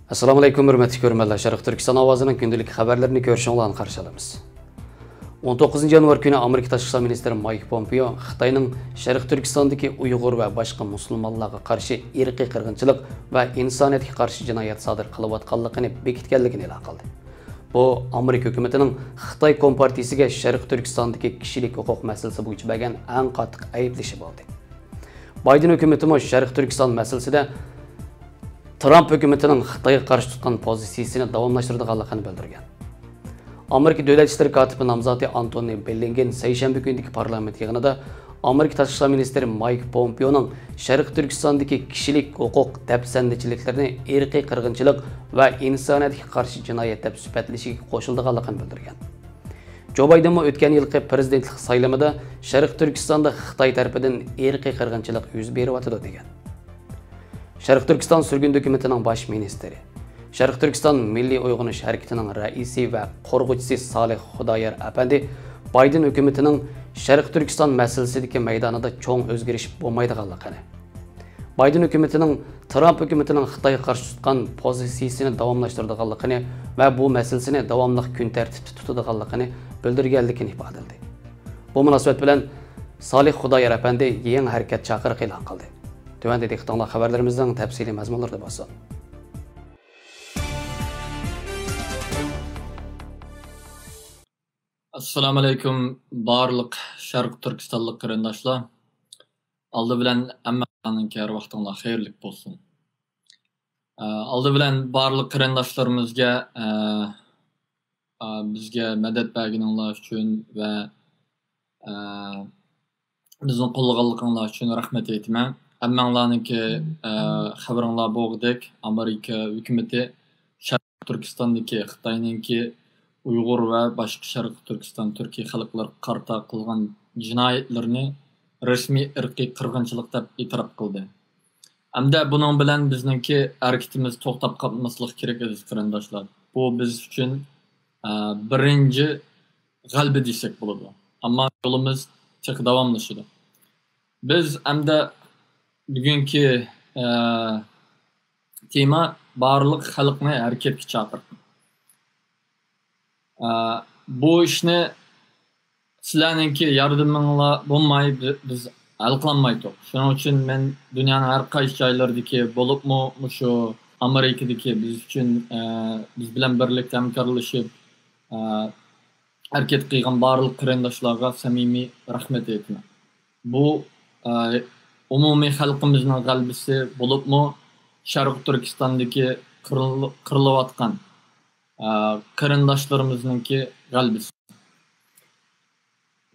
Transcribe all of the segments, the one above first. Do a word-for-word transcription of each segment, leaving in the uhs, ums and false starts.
ئەسسالامۇئەلەيكۇم، ھۆرمەتلىك كۆرۈرمەنلەر. شەرقىي تۈركىستان ئاۋازىنىڭ كۈندىلىك خەۋەرلىرىنى كۆرۈشۈڭلارنى قارشى ئالىمىز. ئون توققۇزىنچى يانۋار كۈنى ئامېرىكا تاشقى ئىشلار مىنىستىرى مايك پومپېئو خىتاينىڭ شەرقىي تۈركىستاندىكى ئۇيغۇر ۋە باشقا مۇسۇلمانلارغا قارشى ئىرقىي قىرغىنچىلىق ۋە ئىنسانىيەتكە قارشى جىنايەت سادىر قىلىۋاتقانلىقىنى بېكىتكەنلىكىنى ئېلان قىلدى. بۇ ئامېرىكا ھۆكۈمىتىنىڭ خىتاي كومپارتىيىسىگە شەرقىي تۈركىستاندىكى كىشىلىك ھوقۇق مەسىلىسى بويىچە بەرگەن ئەڭ قاتتىق ئەيىبلىشى بولدى. بايدېن ھۆكۈمىتىمۇ شەرقىي تۈركىستان مەسىلىسىدە ترامپ ھۆكۈمىتىنىڭ خىتايغا قارشى تۇتقان پوزىتسىيىسىنى داۋاملاشتۇرىدىغانلىقىنى بىلدۈرگەن. ئامېرىكا دۆلەت ئىشلىرى كاتىپى نامزاتى ئانتونى بلىنكېن سەيشەنبە كۈنىدىكى پارلامېنت يىغىنىدا ئامېرىكا تاشقى ئىشلار مىنىستىرى مايك پومپېئونىڭ شەرقىي تۈركىستاندىكى كىشىلىك ھوقۇق دەپسەندىچىلىكلىرىنى ئىرقىي قىرغىنچىلىق ۋە ئىنسانىيەتكە قارشى جىنايەت دەپ سۈپەتلىشىگە قوشۇلىدىغانلىقىنى بىلدۈرگەن. جو بايدېنمۇ ئۆتكەن يىلقى پىرېزىدېنتلىق سايلىمىدا شەرقىي تۈركىستاندا خىتاي تەرىپىدىن ئىرقىي قىرغىنچىلىق يۈز بېرىۋاتىدۇ دېگەن. شەرقىي تۈركىستان سۈرگۈن ھۆكۈمىتىنىڭ باش مىنىستىرى، شەرقىي تۈركىستان مىللىي ئويغىنىش ھەرىكىتىنىڭ رەئىسى ۋە قۇرغۇچىسى سالىھ خۇدايار ئەپەندى بايدېن ھۆكۈمىتىنىڭ شەرقىي تۈركىستان مەسىلىسىدىكى مەيدانىدا چوڭ ئۆزگىرىش بولمايدىغانلىقىنى، بايدېن ھۆكۈمىتىنىڭ ترامپ ھۆكۈمىتىنىڭ خىتايغا قارشى تۇتقان پوزىتسىيىسىنى داۋاملاشتۇرىدىغانلىقىنى ۋە بۇ مەسىلىسىنى داۋاملىق كۈن تەرتىپتە تۇتىدىغانلىقىنى بىلدۈرگەنلىكىنى ئىپادىلىدى. بۇ مۇناسىۋەت بىلەن سالىھ خۇدايار ئەپەندى يېڭى ھەرىكەت چاقىرىقى ئېلان قىلدى. تۆۋەندە دىققىتىڭلار خەۋەرلىرىمىزنىڭ تەپسىلىي مەزمۇنلىرىدا بولسۇن. ئەسسالامۇئەلەيكۇم، بارلىق شەرقىي تۈركىستانلىق قېرىنداشلار. ئالدى بىلەن ھەممىڭلارنىڭكى ھەر ۋاقتىڭلار خەيرلىك بولسۇن. ئە، ئالدى بىلەن بارلىق قېرىنداشلىرىمىزگە، ئە، ئە، بىزگە مەدەت بەرگىنىڭلار ئۈچۈن ۋە، ئە، بىزنى قوللىغانلىقىڭلار ئۈچۈن رەھمەت ئېيتىمەن. ھەممىڭلارنىڭكى، ئە، خەۋىرىڭلار بولغۇدەك، ئامېرىكا ھۆكۈمىتى شەرقىي تۈركىستاندىكى خىتاينىڭكى ئۇيغۇر ۋە باشقا شەرقىي تۈركىستان تۈركىي خەلقلەرگە قارىتا قىلغان جىنايەتلىرىنى رەسمىي ئىرقىي قىرغىنچىلىق دەپ ئېتىراپ قىلدى. ئەمدى بۇنىڭ بىلەن بىزنىڭكى ھەرىكىتىمىز توختاپ قالماسلىقى كېرەك، ئەزىز قېرىنداشلار. بۇ بىز ئۈچۈن، ئە، بىرىنچى غەلىبە دېسەك بولىدۇ. ئەمما يولىمىز تېخى داۋاملىشىدۇ. بىز ئەمدى بۈگۈنكى، ئە، تېما بارلىق خەلقنى ھەرىكەتكە چاقىرىق. ئە، بۇ ئىشنى سىلەرنىڭكى ياردىمىڭلار بولماي بى-، بىز ھەل قىلالمايتتۇق. شۇنىڭ ئۈچۈن مەن دۇنيانىڭ ھەر قايسى جايلىرىدىكى، بولۇپمۇ مۇشۇ ئامېرىكىدىكى بىز ئۈچۈن، ئە، بىز بىلەن بىرلىكتە ھەمكارلىشىپ، ئە، ھەرىكەت قىلغان بارلىق قېرىنداشلارغا سەمىمىي رەھمەت ئېيتىمەن. بۇ، ئە، ئومۇمىي خەلقىمىزنىڭ غەلىبىسى بولۇپمۇ شەرقىي تۈركىستاندىكى قىرىل-، قىرىلىۋاتقان، ئە، قېرىنداشلىرىمىزنىڭكى غەلىبىسى.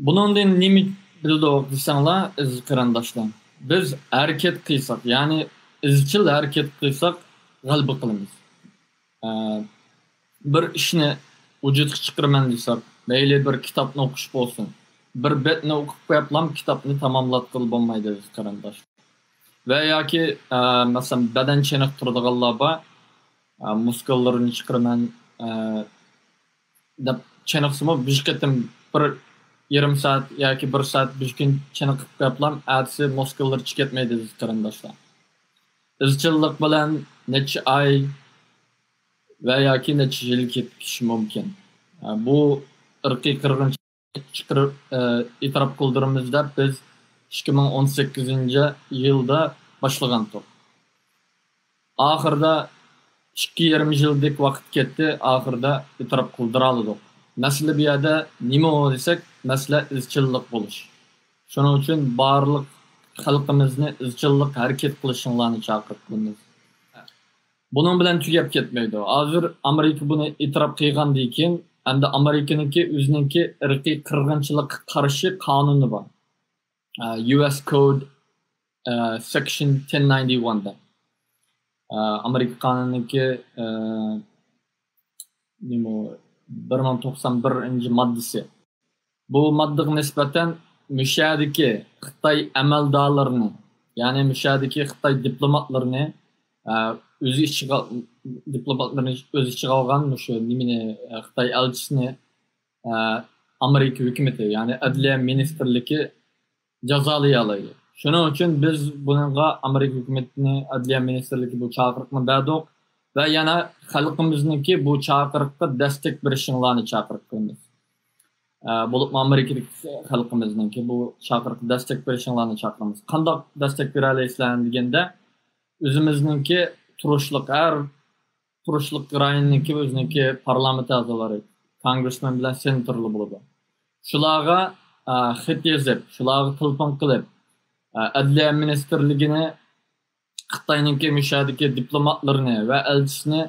بۇنىڭدىن نېمە بىلدۇق دېسەڭلار، ئەزىز قېرىنداشلار، بىز ھەرىكەت قىلساق، يەنى ئىزچىل ھەرىكەت قىلساق، غەلىبە قىلىمىز. ئە، بىر ئىشنى ۋۇجۇدقا چىقىرىمەن دېسەك، مەيلى بىر كىتابنى ئوقۇش بولسۇن، بىر بەتنى ئوقۇپ قويۇپلام كىتابنى تاماملاتقىلى بولمايدۇ، ئەزىز قېرىنداش. ۋە ياكى، ئە، مەسىلەن، بەدەن چېنىقتۇرىدىغانلار بار، ئە، مۇسكۇللىرىنى چىقىرىمەن، ئە، دەپ چېنىقسىمۇ، بىر قېتىم بىر يېرىم سائەت ياكى بىر سائەت بىر كۈن چېنىقىپ قويۇپلام ئەتىسى مۇسكۇللىرى چىقىپ كەتمەيدۇ، ئەزىز قېرىنداشلار. ئىزچىللىق بىلەن نەچچە ئاي ۋە ياكى نەچچە يىل كېتىشى مۇمكىن. بۇ ئىرقىي قىرغىنچىلىقنى چىقىرىپ، ئېتىراپ قىلدۇرىمىز دەپ بىز ئىككى مىڭ ئون سەككىزىنچى يىلدا باشلىغانتۇق. ئاخىرىدا ئىككى يېرىم يىلدەك ۋاقىت كەتتى، ئاخىرىدا ئېتىراپ قىلدۇرالىدۇق. مەسىلە بۇ يەردە نېمە دېسەك، مەسىلە ئىزچىللىق بولۇش. شۇنىڭ ئۈچۈن بارلىق خەلقىمىزنى ئىزچىللىق ھەرىكەت قىلىشىڭلارنى چاقىرىپ قالىمىز. بۇنىڭ بىلەن تۈگەپ كەتمەيدۇ. ھازىر ئامېرىكا بۇنى ئېتىراپ قىلغاندىن كېيىن، ئەمدى ئامېرىكىنىڭكى ئۆزىنىڭكى ئىرقىي قىرغىنچىلىققا قارشى قانۇنى بار. ئە، يۇ ئېس كود، ئە، سېكشن تېن نايىنتى ۋان دەپ. ئە، ئامېرىكا قانۇنىنىڭكى، ئە، نېمە، بىر مىڭ توقسان بىرىنچى ماددىسى. بۇ ماددىغا نىسبەتەن مۇشۇ يەردىكى خىتاي ئەمەلدارلىرىنى، يەنى مۇشۇ يەردىكى خىتاي دىپلوماتلىرىنى، ئە، ئۆز ئىچىگە، دىپلوماتلىرىنى ئۆز ئىچىگە ئالغان مۇشۇ نېمىنى، ئە، خىتاي ئەلچىسىنى، ئە، ئامېرىكا ھۆكۈمىتى، يەنى ئەدلىيە مىنىستىرلىكى جازالىيالايدۇ. شۇنىڭ ئۈچۈن بىز بۇنىڭغا ئامېرىكا ھۆكۈمىتىنى، ئەدلىيە مىنىستىرلىكى بۇ چاقىرىقنى بەردۇق. ۋە يەنە خەلقىمىزنىڭكى بۇ چاقىرىققا دەستەك بېرىشىڭلارنى چاقىرىق قىلىمىز. ئە، بولۇپمۇ ئامېرىكىدىكى خەلقىمىزنىڭكى بۇ چاقىرىققا دەستەك بېرىشىڭلارنى چاقىرىمىز. قانداق دەستەك بېرەلەيسىلەر دېگەندە، ئۆزىمىزنىڭكى تۇرۇشلۇق، ھەر تۇرۇشلۇق رايوننىڭكى ئۆزىنىڭكى پارلامېنت ئەزالىرى، كونگرېسمېن بىلەن سېناتورلار بولىدۇ. شۇلارغا، ئە، خەت يېزىپ، شۇلارغا تېلېفون قىلىپ، ئە، ئەدلىيە مىنىستىرلىكىنى، خىتاينىڭكى مۇشۇ يەردىكى دىپلوماتلىرىنى ۋە ئەلچىسىنى،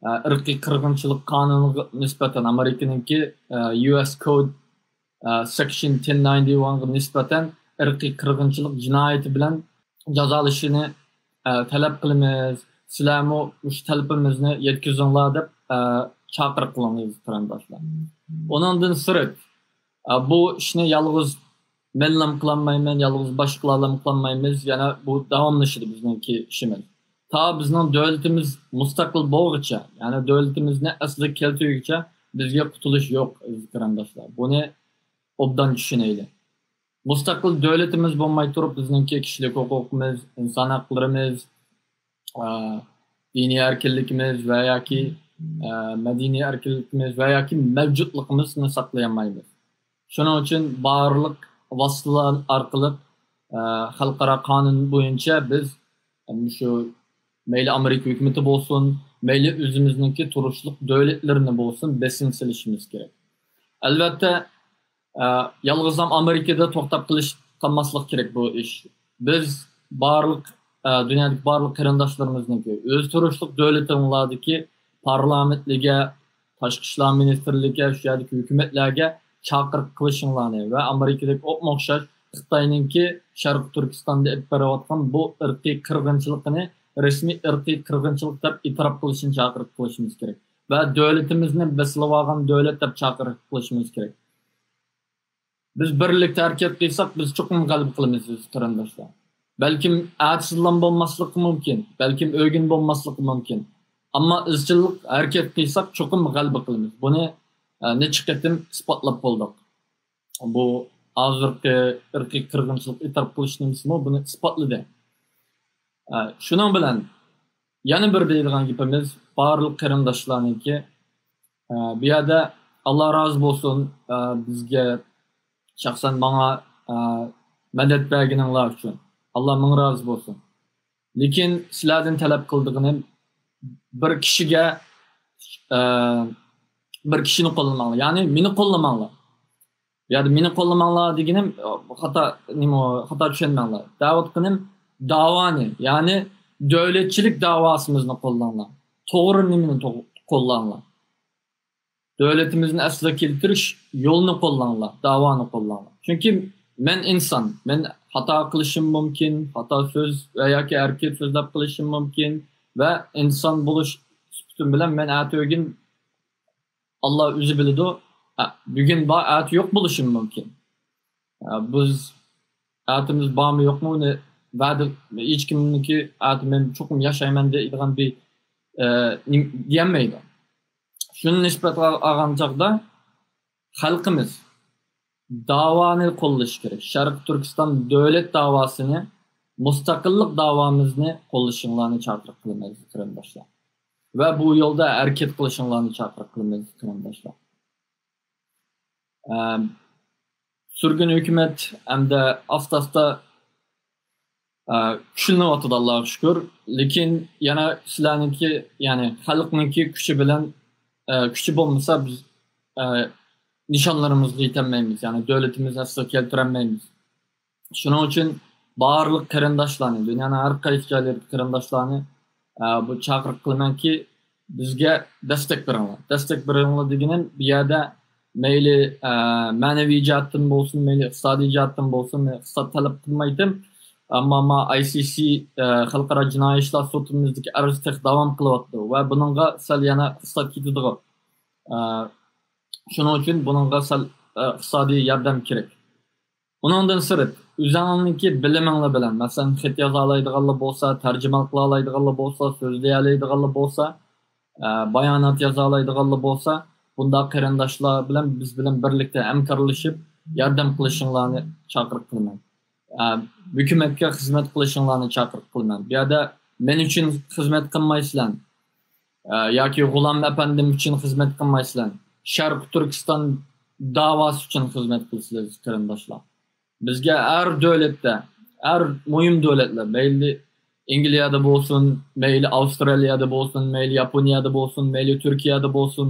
ئە، ئىرقىي قىرغىنچىلىق قانۇنىغا نىسبەتەن، ئامېرىكىنىڭكى، ئە، يۇ ئېس كود، ئە، سېكشن تېن نايىنتى ۋانغا نىسبەتەن ئىرقىي قىرغىنچىلىق جىنايىتى بىلەن جازالىشىنى، ئە، تەلەپ قىلىمىز. سىلەرمۇ مۇشۇ تەلىپىمىزنى يەتكۈزۈڭلار دەپ، ئە، چاقىرىق قىلىڭ، ئەزىز قېرىنداشلار. ئۇنىڭدىن سىرت، ئە، بۇ ئىشنى يالغۇز مەنلام قىلالمايمەن، يالغۇز باشقىلارلام قىلالمايمىز. يەنە بۇ داۋاملىشىدۇ بىزنىڭكى ئىشىمىز. تا بىزنىڭ دۆلىتىمىز مۇستەقىل بولغۇچە، يەنى دۆلىتىمىزنى ئەسلىگە كەلتۈرگۈچە بىزگە قۇتۇلۇش يوق، ئەزىز قېرىنداشلار. بۇنى ئوبدان چۈشىنەيلى. مۇستەقىل دۆلىتىمىز بولماي تۇرۇپ، بىزنىڭكى كىشىلىك ھوقۇقىمىز، ئىنسان ھەقلىرىمىز، ئە، دىنىي ئەركىنلىكىمىز ۋە ياكى، ئە، مەدەنىي ئەركىنلىكىمىز ۋە ياكى مەۋجۇتلۇقىمىزنى ساقلىيالمايمىز. شۇنىڭ ئۈچۈن بارلىق ۋاسىتىلەر ئارقىلىق، ئە، خەلقئارا قانۇن بويىچە بىز مۇشۇ مەيلى ئامېرىكا ھۆكۈمىتى بولسۇن، مەيلى ئۆزىمىزنىڭكى تۇرۇشلۇق دۆلەتلىرىنى بولسۇن، بېسىم سېلىشىمىز كېرەك. ئەلۋەتتە، ئە، يالغۇزلام ئامېرىكىدا توختاپ قېلىش، قالماسلىق كېرەك بۇ ئىش. بىز بارلىق، ئە، دۇنيادىكى بارلىق قېرىنداشلىرىمىزنىڭكى ئۆز تۇرۇشلۇق دۆلىتىڭلاردىكى پارلامېنتلىرىگە، تاشقى ئىشلار مىنىستىرلىكىگە، شۇ يەردىكى ھۆكۈمەتلەرگە چاقىرىق قىلىشىڭلارنى ۋە ئامېرىكىدىكى ئوپمۇ ئوخشاش خىتاينىڭكى شەرقىي تۈركىستاندا ئېلىپ بېرىۋاتقان بۇ ئىرقىي قىرغىنچىلىقىنى رەسمىي ئىرقىي قىرغىنچىلىق دەپ ئېتىراپ قىلىشىنى چاقىرىق قىلىشىمىز كېرەك. ۋە دۆلىتىمىزنى بېسىلىۋالغان دۆلەت دەپ چاقىرىق قىلىشىمىز كېرەك. بىز بىرلىكتە ھەرىكەت قىلساق، بىز چوقۇم غەلىبە قىلىمىز، ئەزىز قېرىنداشلار. بەلكىم ئەتىسىنلام بولماسلىقى مۇمكىن، بەلكىم ئۆگۈن بولماسلىقى مۇمكىن. ئەمما ئىزچىللىق ھەرىكەت قىلساق، چوقۇم غەلىبە قىلىمىز. بۇنى، ئە، نەچچە قېتىم ئىسپاتلاپ بولدۇق. بۇ ھازىرقى ئىرقىي قىرغىنچىلىق ئېتىراپ قىلىش نېمىسىمۇ بۇنى ئىسپاتلىدى. ئە، شۇنىڭ بىلەن يەنە بىر دەيدىغان گېپىمىز بارلىق قېرىنداشلارنىڭكى، ئە، بۇ يەردە ئاللا رازى بولسۇن، ئە، بىزگە، شەخسەن ماڭا، ئە، مەدەت بەرگىنىڭلار ئۈچۈن ئاللا مىڭ رازى بولسۇن. لېكىن سىلەردىن تەلەپ قىلىدىغىنىم، بىر كىشىگە، ئە، بىر كىشىنى قوللىماڭلار، يەنى مېنى قوللىماڭلار. يا مېنى قوللىماڭلار دېگىنىم، خاتا، نېمە، خاتا چۈشەنمەڭلار. دەۋاتقىنىم داۋانى، يەنى دۆلەتچىلىك داۋاسىمىزنى قوللاڭلار. توغرا نېمىنى تو-، قوللاڭلار. دۆلىتىمىزنى ئەسلىگە كەلتۈرۈش يولىنى قوللاڭلار، داۋانى قوللاڭلار. چۈنكى مەن ئىنسان، مەن خاتا قىلىشىم مۇمكىن، خاتا سۆز ۋە ياكى ئەركىن سۆزلەپ قىلىشىم مۇمكىن ۋە ئىنسان بولۇش سۈپىتىم بىلەن مەن ئەتىگۈن ئاللا ئۆزى بىلىدۇ. ئە، بۈگۈن بار، ئەتە يوق بولۇشىمۇ مۇمكىن. ئە، بىز ئەتىمىز بارمۇ يوقمۇ، ئۇنى ۋەدە، ھېچكىمنىڭكى ئەتە مەن چوقۇم ياشايمەن دەيدىغان بىر، ئە، نېم-، دېيەلمەيدۇ. شۇنى نىسبەت ئال-، ئالغان چاغدا خەلقىمىز داۋانى قوللىشى كېرەك. شەرقىي تۈركىستان دۆلەت داۋاسىنى، مۇستەقىللىق داۋامىزنى قوللىشىڭلارنى چاقىرىق قىلىمەن، ئەزىز قېرىنداشلار. ۋە بۇ يولدا ھەرىكەت قىلىشىڭلارنى چاقىرىق قىلىمەن، ئەزىز قېرىنداشلار. ئەم، سۈرگۈن ھۆكۈمەت ئەمدى ئاستا-ئاستا، ئە، كۈچلىنىۋاتىدۇ، ئاللاغا شۈكۈر. لېكىن يەنە سىلەرنىڭكى، يەنى خەلقنىڭكى كۈچى بىلەن، ئە، كۈچى بولمىسا، بىز، ئە، نىشانلىرىمىزغا يېتەلمەيمىز، يەنى دۆلىتىمىزنى ئەسلىگە كەلتۈرەلمەيمىز. شۇنىڭ ئۈچۈن بارلىق قېرىنداشلارنى، دۇنيانىڭ ھەر قايسى جايلىرىدىكى قېرىنداشلارنى، ئە، بۇ چاقىرىق قىلىمەنكى، بىزگە دەستەك بېرىڭلار. دەستەك بېرىڭلار دېگىنىم، بۇ يەردە مەيلى، ئە، مەنىۋى جەھەتتىن بولسۇن، مەيلى ئىقتىسادىي جەھەتتىن بولسۇن، مەن ئىقتىساد تەلەپ قىلمايتتىم. ئەمما ما ئاي سى سى، ئە، خەلقئارا جىنايى ئىشلار سوتىمىزدىكى ئەرز تېخى داۋام قىلىۋاتىدۇ ۋە بۇنىڭغا سەل يەنە ئىقتىساد كېتىدىغۇ. ئە، شۇنىڭ ئۈچۈن بۇنىڭغا سەل، ئە، ئىقتىسادىي ياردەم كېرەك. ئۇنىڭدىن سىرت، ئۆزۈڭنىڭكى بىلىمىڭلار بىلەن، مەسىلەن، خەت يازالايدىغانلار بولسا، تەرجىمە قىلالايدىغانلار بولسا، سۆزلىيەلەيدىغانلار بولسا، ئە، بايانات يازالايدىغانلار بولسا، بۇنداق قېرىنداشلار بىلەن، بىز بىلەن بىرلىكتە ھەمكارلىشىپ، ياردەم قىلىشىڭلارنى چاقىرىق قىلىمەن. ئە، ھۆكۈمەتكە خىزمەت قىلىشىڭلارنى چاقىرىق قىلىمەن. بۇ يەردە مەن ئۈچۈن خىزمەت قىلمايسىلەر. ئە، ياكى غۇلام ئەپەندىم ئۈچۈن خىزمەت قىلمايسىلەر. شەرقىي تۈركىستان داۋاسى ئۈچۈن خىزمەت قىلىسىلەر، قېرىنداشلار. بىزگە ھەر دۆلەتتە، ھەر مۇھىم دۆلەتلەر، مەيلى ئەنگلىيەدە بولسۇن، مەيلى ئاۋسترالىيەدە بولسۇن، مەيلى ياپونىيەدە بولسۇن، مەيلى تۈركىيەدە بولسۇن،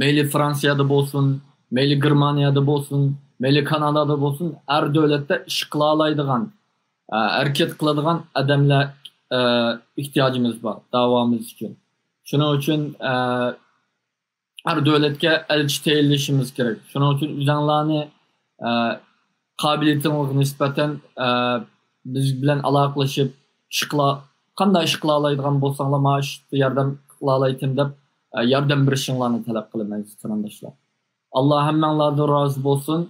مەيلى فرانسىيەدە بولسۇن، مەيلى گېرمانىيەدە بولسۇن، مەيلى كانادادا بولسۇن، ھەر دۆلەتتە ئىش قىلالايدىغان، ئە، ھەرىكەت قىلىدىغان ئادەملەر، ئە، ئېھتىياجىمىز بار داۋامىز ئۈچۈن. شۇنىڭ ئۈچۈن، ئە، ھەر دۆلەتكە ئەلچى تەيىنلىشىمىز كېرەك. شۇنىڭ ئۈچۈن ئۆزەڭلارنى، ئە، قابىلىيىتىڭلارغا نىسبەتەن، ئە، بىز بىلەن ئالاقىلىشىپ، ئىش قىلا-، قانداق ئىش قىلالايدىغان بولساڭلار، ماڭا ئىشتا ياردەم قىلالايتتىم دەپ، ئە، ياردەم بېرىشىڭلارنى تەلەپ قىلىمەن، ئەزىز قېرىنداشلار. ئاللا ھەممەڭلاردىن رازى بولسۇن.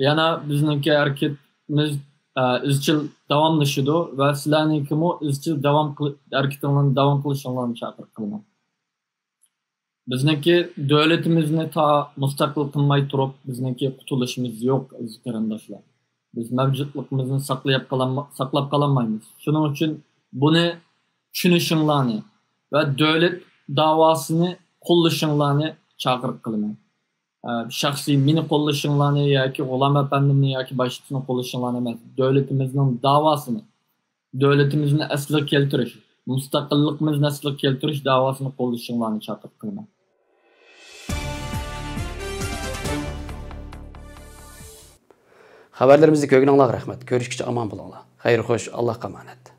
يەنە بىزنىڭكى ھەرىكىتىمىز، ئە، ئىزچىل داۋاملىشىدۇ ۋە سىلەرنىڭكىمۇ ئىزچىل داۋام قىل-، ھەرىكىتىڭلارنى داۋام قىلىشىڭلارنى چاقىرىق قىلىمەن. بىزنىڭكى دۆلىتىمىزنى تا مۇستەقىل قىلماي تۇرۇپ، بىزنىڭكى قۇتۇلۇشىمىز يوق، ئەزىز قېرىنداشلار. بىز مەۋجۇتلۇقىمىزنى ساقلاياپ قالالما-، ساقلاپ قالالمايمىز. شۇنىڭ ئۈچۈن بۇنى چۈشىنىشىڭلارنى ۋە دۆلەت داۋاسىنى قوللىشىڭلارنى چاقىرىق قىلىمەن. ئە، شەخسىي مېنى قوللىشىڭلارنى ياكى غۇلام ئەپەندىمنى ياكى باشقىسىنى قوللىشىڭلارنى ئەمەس، دۆلىتىمىزنىڭ داۋاسىنى، دۆلىتىمىزنى ئەسلىگە كەلتۈرۈش، مۇستەقىللىقىمىزنى ئەسلىگە كەلتۈرۈش داۋاسىنى قوللىشىڭلارنى چاقىرىق قىلىمەن. خەۋەرلىرىمىزنى كۆرگىنىڭلارغا رەھمەت. كۆرۈشكىچە ئامان بولۇڭلار. خەير خوش، ئاللاھقا ئامانەت.